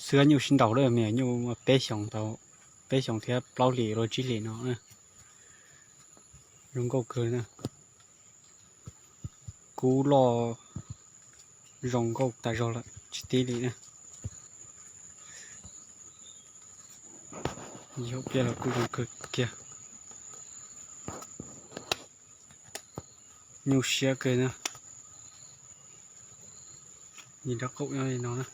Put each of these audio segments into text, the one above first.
Xwb nyuj sib nraus lawm, me nyuj peb xyoos tau, peb xyoos thiab plaub hlis los tsib hlis no. Zoo nkauj kawg na. Kub loj zoo nkauj tas zog lawm tsis tib li na. Yog pliaj los kuj zoo kawg kiag. Nyuj siab kawg na. Nim rab qaum nyob li no na.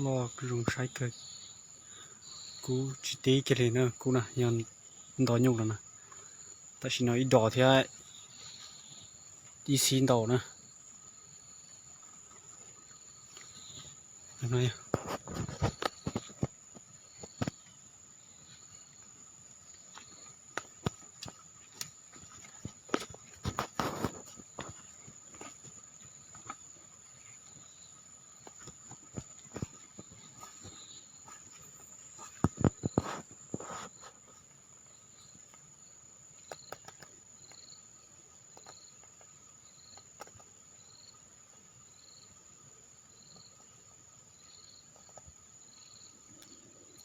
Loj zoo saib kawg. Kub tsis tib kiag li na, kub na yog nto nyuj los na. Tam sim no ib dos thiab ib xib ntaus na.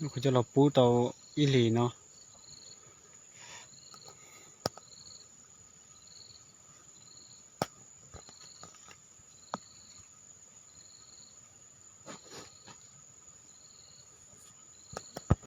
Kuv coj los pub tau ib hlis no,